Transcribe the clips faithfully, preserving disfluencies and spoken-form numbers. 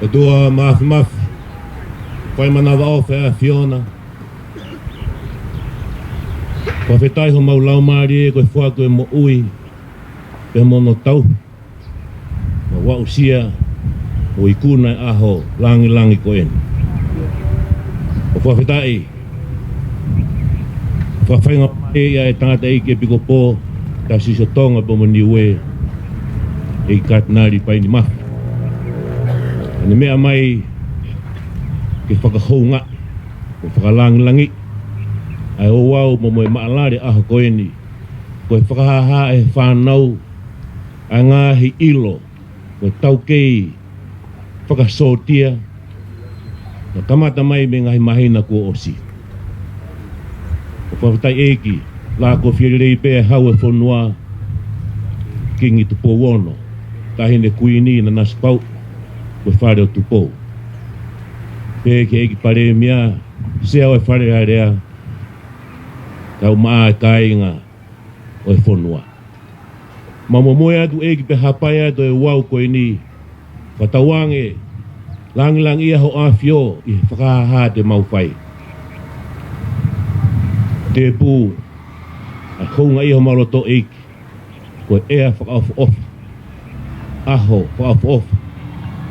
ʻOtua Māfimafi, fai manavaʻofa ʻa e ʻAfiona. Fakafetaʻi homau laumālie ko e foaki ʻo e moʻui pea mo hono tauhi, ʻo aʻusia ʻo ikuna e ʻaho langilangi ko eni. ʻOku fakafetaʻi, fakafaingamālie ʻa e tangataʻeiki ʻEpikopō Tasiusi ʻo Tonga pea mo Niuē, ʻEiki Katinali Paini Mafi, ʻene meʻa mai ke fakahoungaʻi mo fakalangilangiʻi ʻa e ouau mo e maʻalale ʻaho ko eni, ko e fakahāhā ʻe he fānau ʻa e ngaahi ʻilo ʻoku tau kei fakasōtia, naʻe kamata mai mei he ngaahi māhina kuo ʻosi. ʻOku fakafetaʻi ʻEiki, lākofia lelei pē ʻa e hau ʻo e fonua, Kingi Tupou Ono, Taʻahine Kuini Nanasipauʻu, ko e Fale ʻo Tupou. Pehē ki he ʻEiki Palēmia, Sea ʻo e Fale Alea, kau maʻa e kāinga ʻo e fonua. Mau momoe atu ʻEiki pea hapai atu e ouau ko eni, fakatauange langilangiʻia ho ʻAfio ʻi he fakahāhā te mau fai. Tēpū ʻa e houngaʻia homau loto ʻEiki, ko e ʻea fakaʻofoʻofa, ʻaho fakaʻofoʻofa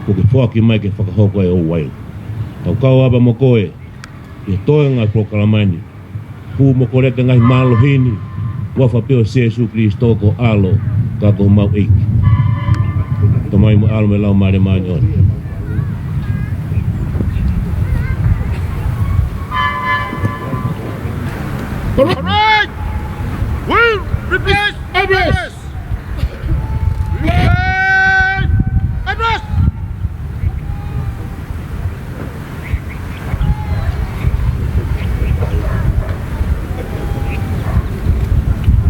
kuo ke foaki mai ke fakahoko e ouau. Tau kau ʻapē mo koe ʻi he toenga e polokalama ni. Hū mo kolea ʻa e ngaahi mālohi ni, huafa pē ʻo Sēsū Kilisitō ko ho ʻAlo, ka ko homau ʻEiki. Tamai mo e ʻAlo mo e Laumālie Māʻoniʻoni. All right. We'll replace address. Replace address.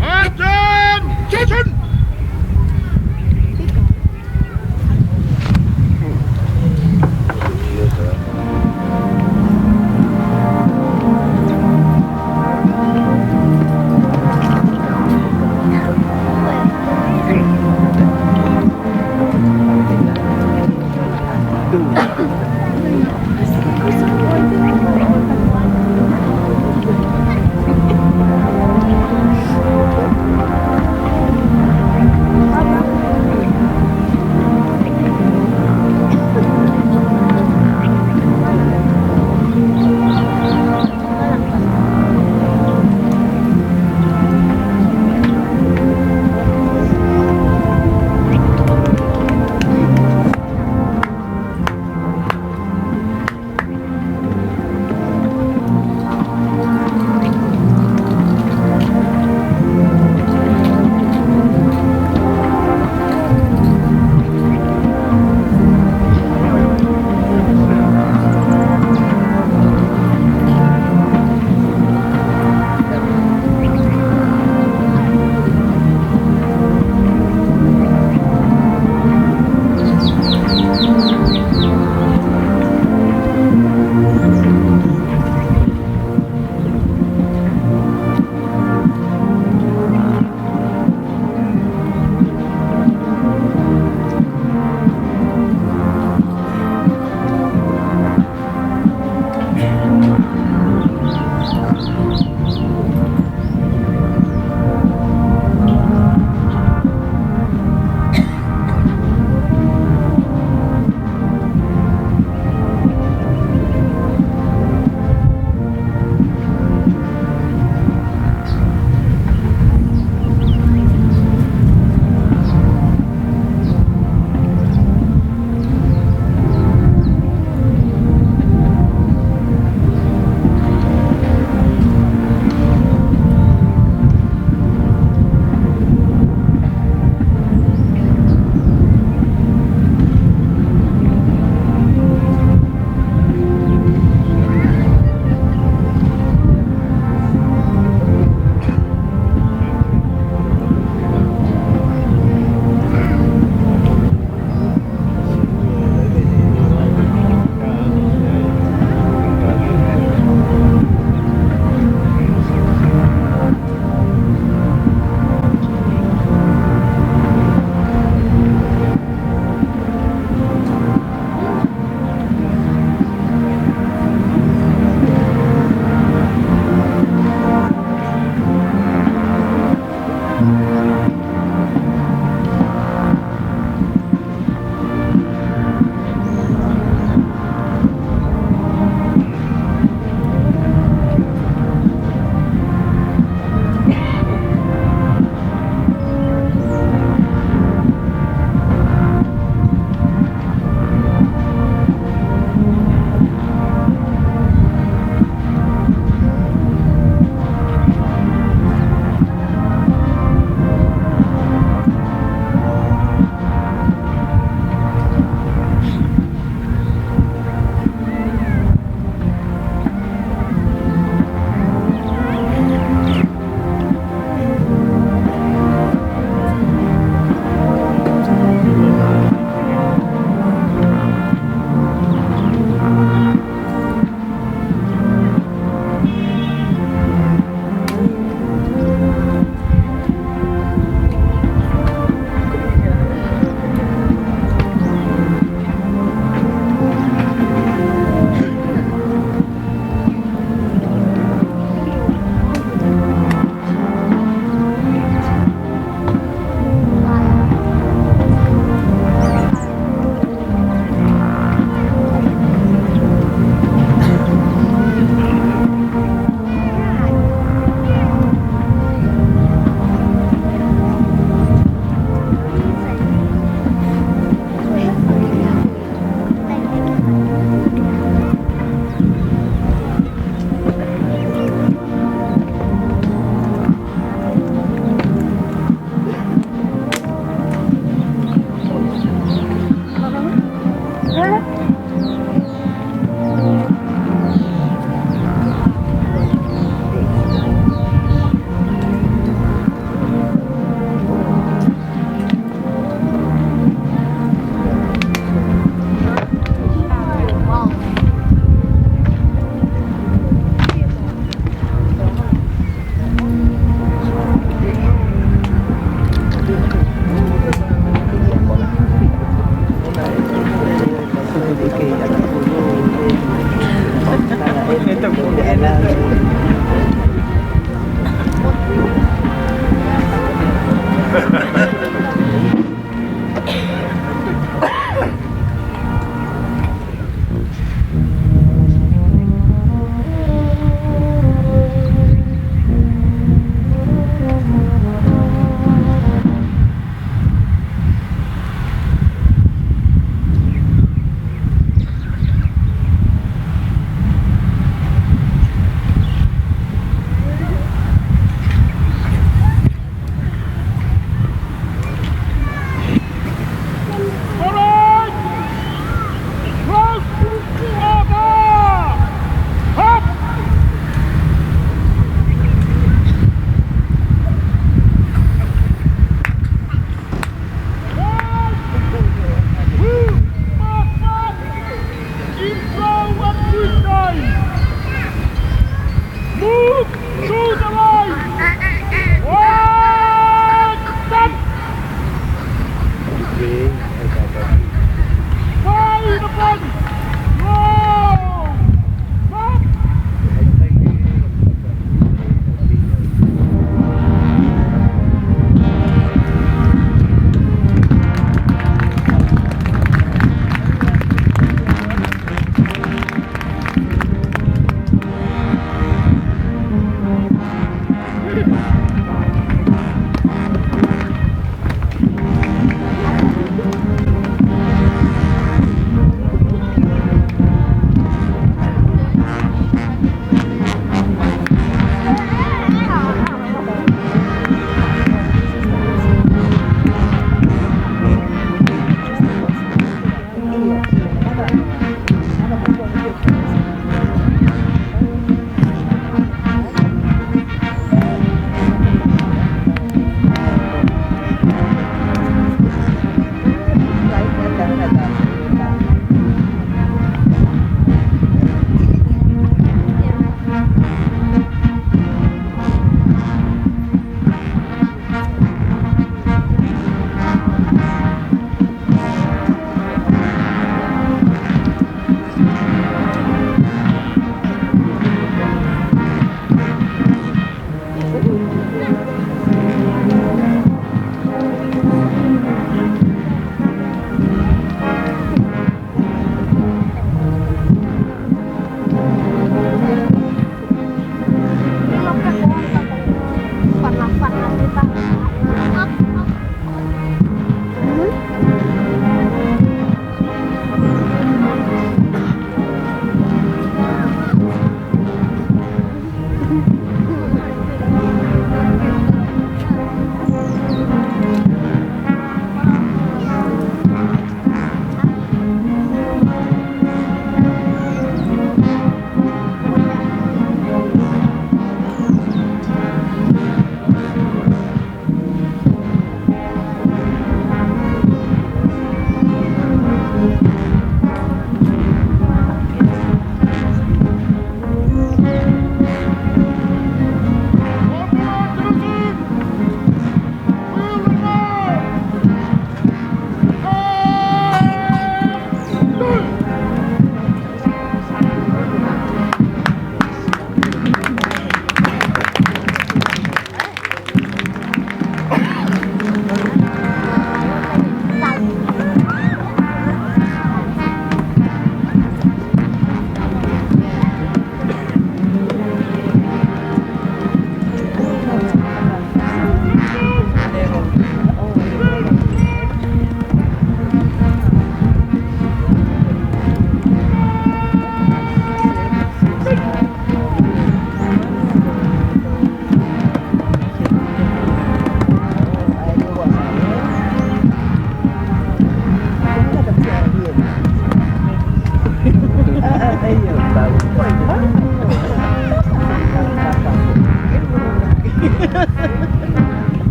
Attention!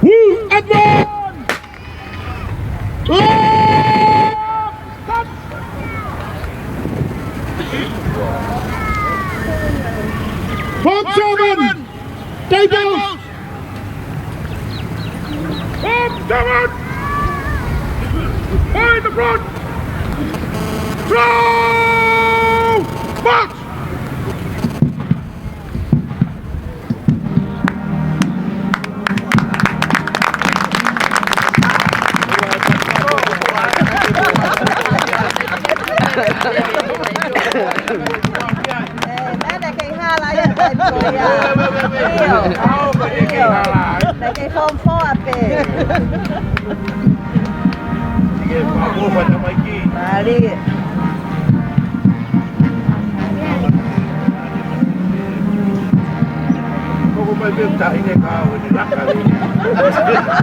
Woo! Advance! Form seven! Stay down! Form seven! Find the front! Throw! March! Ē, naʻe kei hala ia, ē, ko ia. ʻIo. ʻIo. Naʻe kei form four pē. Mālie. Ko e pē taʻahine ka ʻoku ne laka lelei.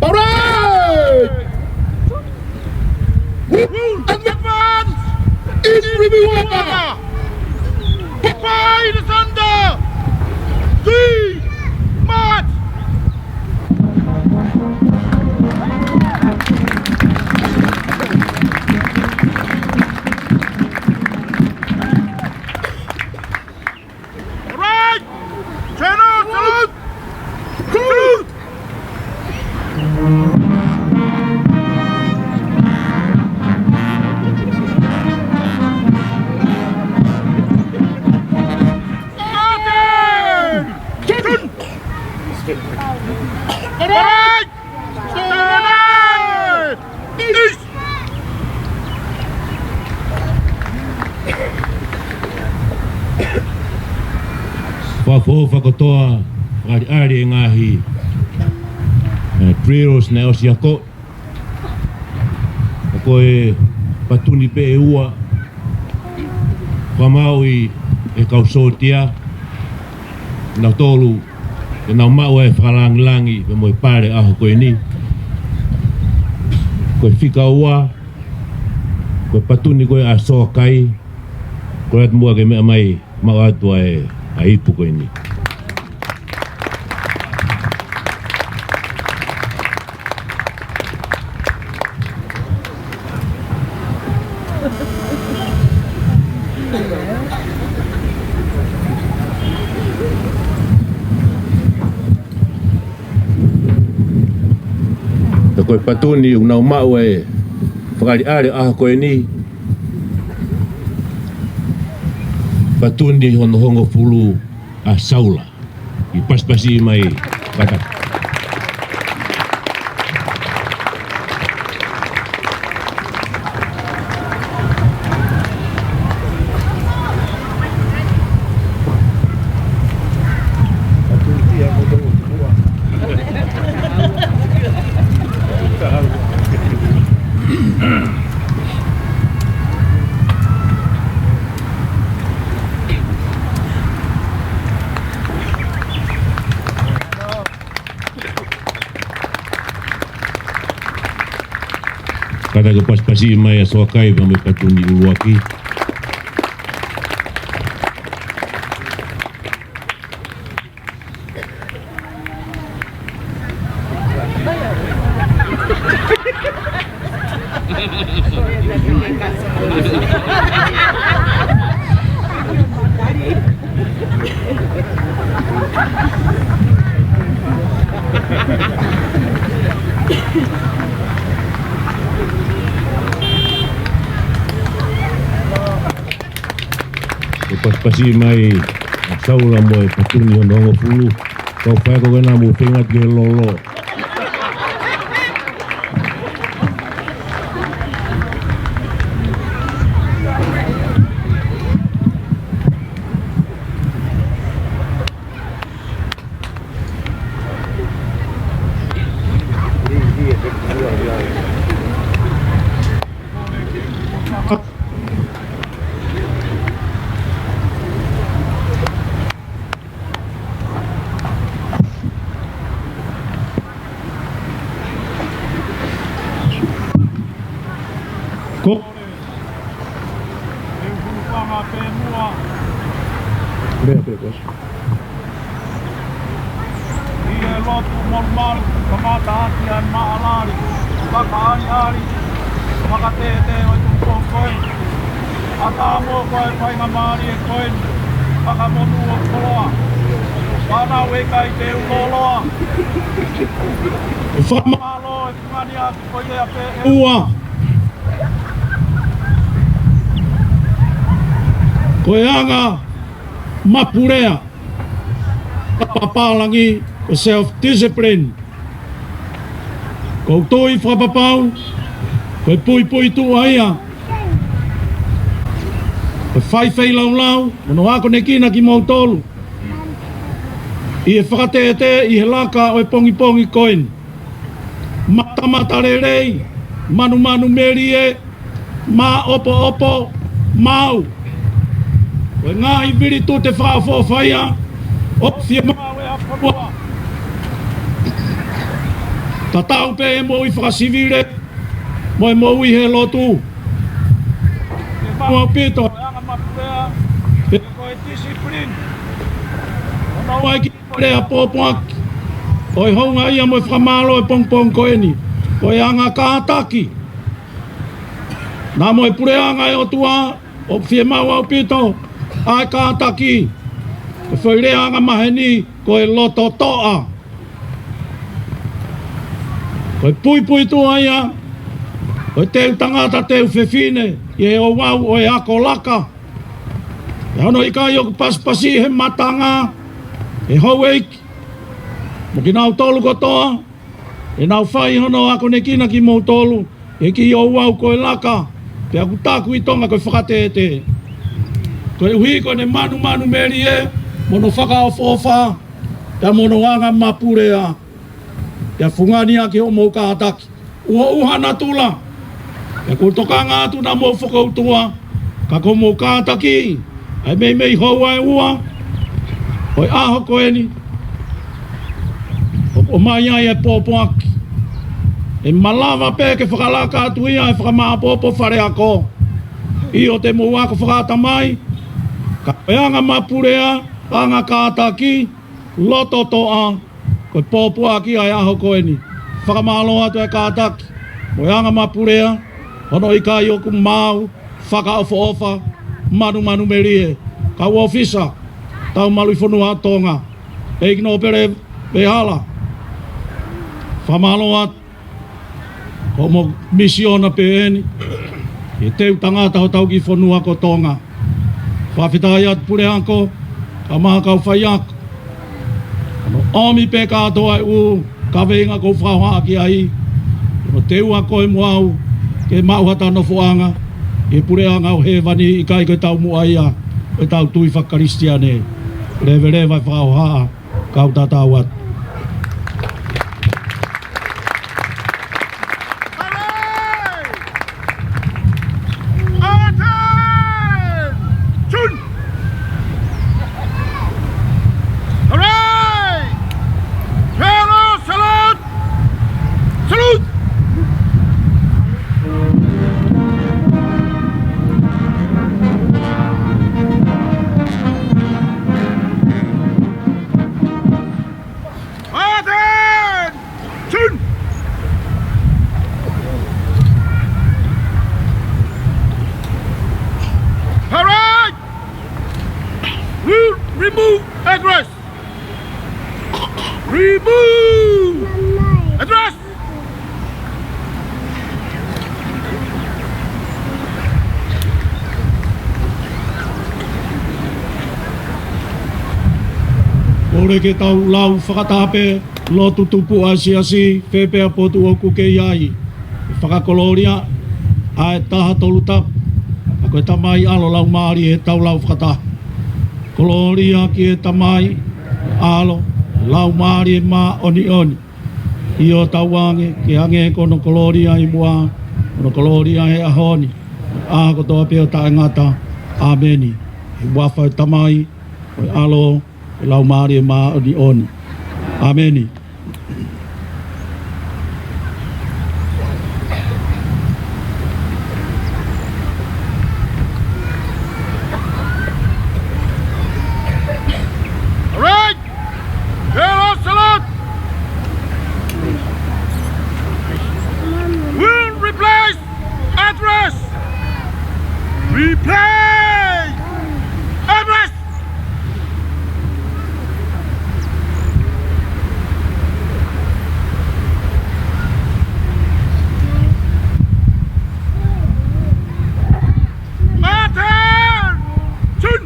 All right! Woo! And the fans in Riviera! By the Thunder! Three, march! All right! Channel, salute! Salute! All right! Channel! Fakaʻofoʻofa kotoa, fakaʻaliʻali e ngaahi, eh, drills naʻe ʻosi ako. Ko e patuni pē ʻe ua, fakamaauʻi ʻe he kau sōtia, nautolu, ke nau maʻu e fakalāngilangi pea mo e pale ʻaho ko eni. Ko e fika ua, ko e patuni ko ē ʻa Soakai, ko e atu muʻa ke meʻa mai, maʻu atu ʻa e, ʻa e ipu ko eni. Ko e patuni ʻoku nau maʻu e fakaʻaliʻali ʻaho ko eni, patuni hono hongofulu ʻa Saula. ʻI pasipasi mai, kātaki. Kātaki pasipasi mai ʻa Soakai pea mo e patuni ʻuluaki. Pasipasi mai Saula mo e patuni hono hongofulu. Kau fai ko ena mo fenga ke lolo. Ko. Lea pē, boss. ʻI he lotu molumalu, kamata ʻaki ʻa e maʻalali, fakaʻaliʻali, fakatētē ʻo e tuʻu ko ē. ʻAtā mo ko e faingamālie ko ē, fakamonū ʻo koloa. Fānau e kai te u loloa. Fakamālō e fungani atu. Ua. Ko e anga mapulea, ka papālangi, ko e self-discipline. Ko u tui fakapapau, ko e puipuituʻa ia, ko e fai feilaulau, mo hono akonekina kimoutolu ʻi he fakatētē ʻi he laka ʻo e pongipongi ko eni. Matamata lelei, manumanu melie, māʻopoʻopo, maau. Ko e ngaahi vilitute fakaʻofoʻofa ia ʻoku fiemaʻu ʻe he fonua. Tatau pē e moʻui fakasivile mo e moʻui he lotu. Fiemaʻu ʻaupito ʻa e anga mapulea, pe ko e discipline. Hono ʻai ki he lea pōpoaki ʻo e houngaʻia mo e fakamālō ʻo e pongipongi ko eni, ko e anga kātaki. Naʻa mo e puleʻanga ʻo e ʻOtua, ʻoku fiemaʻu ʻaupito ʻa e kātaki. Ko e foʻi lea angamaheni, ko e loto toʻa. Ko e puipuituʻa ia ʻo e teu tangata, teu fefine, ʻi he ouau ʻo e ako laka. ʻE hono ʻikai ʻoku pasipasi he matanga, he houʻeiki, mo kinautolu kotoa ʻe nau fai hono akonekina kimoutolu, ʻi he kiʻi ouau ko e laka, pea ʻoku taku ʻi Tonga ko e fakatētē. Koeʻuhi ko ʻene manumanu melie, mo hono fakaʻofoʻofa, pea mo hono anga mapulea, pea fungani ʻaki hoʻomou kātaki. ʻUa ʻuha natula. Pea ʻoku ou tokanga atu naʻa mou fokoutua, ka ko hoʻomou kātaki ʻa e meimei houa ʻe ua ʻo e ʻaho ko eni, ʻoku ʻomai ai e pōpoaki. ʻE malava pē ke fakalaka atu ia ʻe he fakamāʻopoʻopo faleako. ʻIo, te mou ako fakaʻatamai, ka ko e anga mapulea, anga kātaki, loto toʻa, ko e pōpoaki ʻa e ʻaho ko eni. Fakamālō atu e kātaki mo e anga mapulea, hono ʻikai ʻoku maau, fakaʻofoʻofa, manumanu melie. Kau ʻōfisa, tau malu ʻi fonua Tonga, ʻEiki Nōpele Vehala, fakamālō atu. Ko hoʻomou misiona pē eni ʻi he teu tangata hotau kiʻi fonua ko Tonga. Fakafetaʻi atu Puleako, kae ʻumaʻā kau faiako. Hono ʻomi pē kātoa e ʻū kaveinga ʻoku ou fakahohaʻa ki ai, hono teua koe mo au ke maʻu hata nofoʻanga ʻi he Puleʻanga ʻo Hēvani, ʻikai ko e taumuʻa ia ʻo ʻetau tui fakakalisitiane. Leveleva e fakahohaʻa. Kau tatau atu. Kole ke tau lau fakataha pē lotu tupuʻa siasi, fē pē ʻa e potu ʻoku ke ʻi ai. Fakakolōlia ʻa e Taha Tolu Tapu, ʻa ko e Tamai, ʻAlo, Laumālie, tau lau fakataha. Kolōlia ki he Tamai, ʻAlo, Laumālie Māʻoniʻoni. ʻIo, tauange ke hangē ko hono kolōlia ʻi muʻa, ko hono kolōlia he ʻaho ni, ʻa kotoa pē ʻo taʻengata. ʻĀmeni. ʻI he huafa ʻo e Tamai, ʻo e ʻAlo, ʻo e Laumālie Māʻoniʻoni. ʻĀmeni. All right. Hello, salute. Will replace address. Replace address. Attention!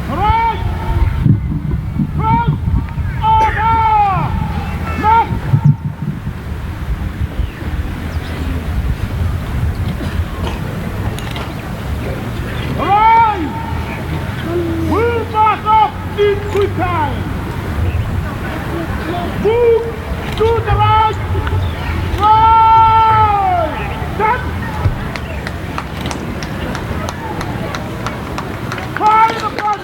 Right! First order! Left! Rise! We march up in quick time. Move to the right. Right! Stand! Fire the gun!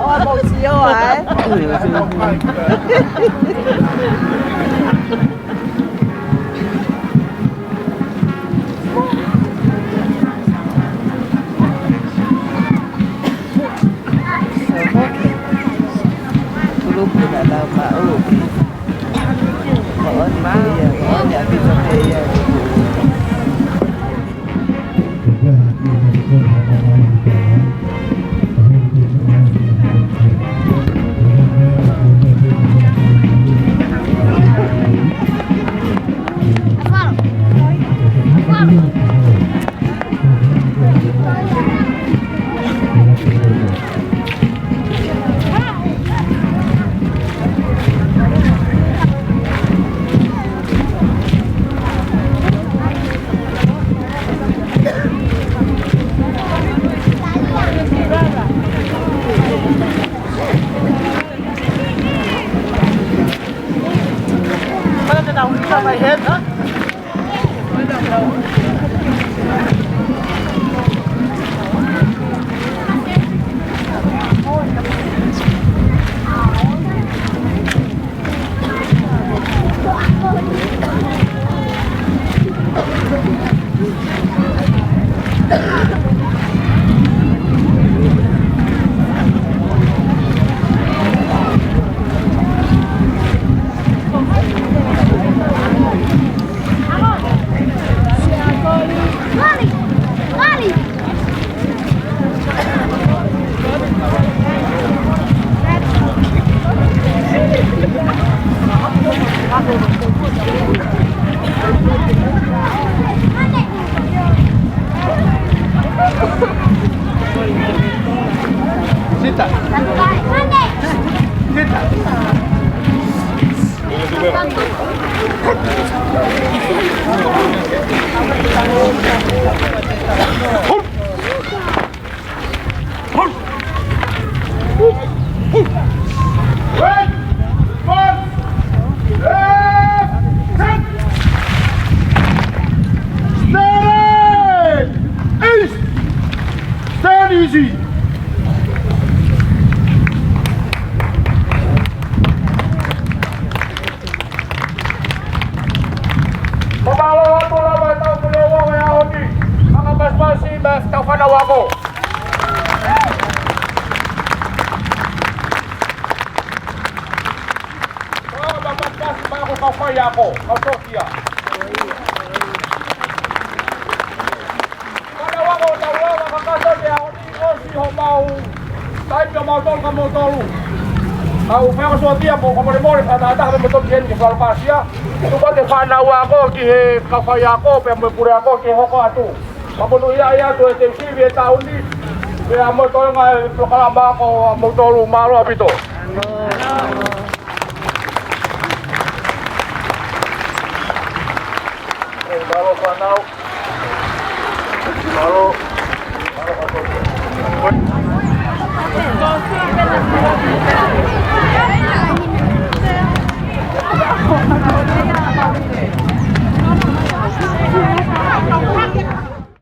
ʻOua mou sio, ē? Fānau ako. Fānau ako, kau faiako, kau tōsia. Fānau ako, tau lava ka kato te aoni, ʻosi homau taimi ʻomautolu kia moutolu. Kau faiako sōtia mo, kau molemole, ka taha taha mo toki heni ke fakalakasia. Tuku atu e fānau ako ki he kau faiako, pea mo e puleako ke hoko atu. Ka monūʻia atu e te sivi e taʻu ni, pea mo e toenga e polokalama ako ʻamoutolu, mālō ʻaupito. Mālō fānau. Mālō.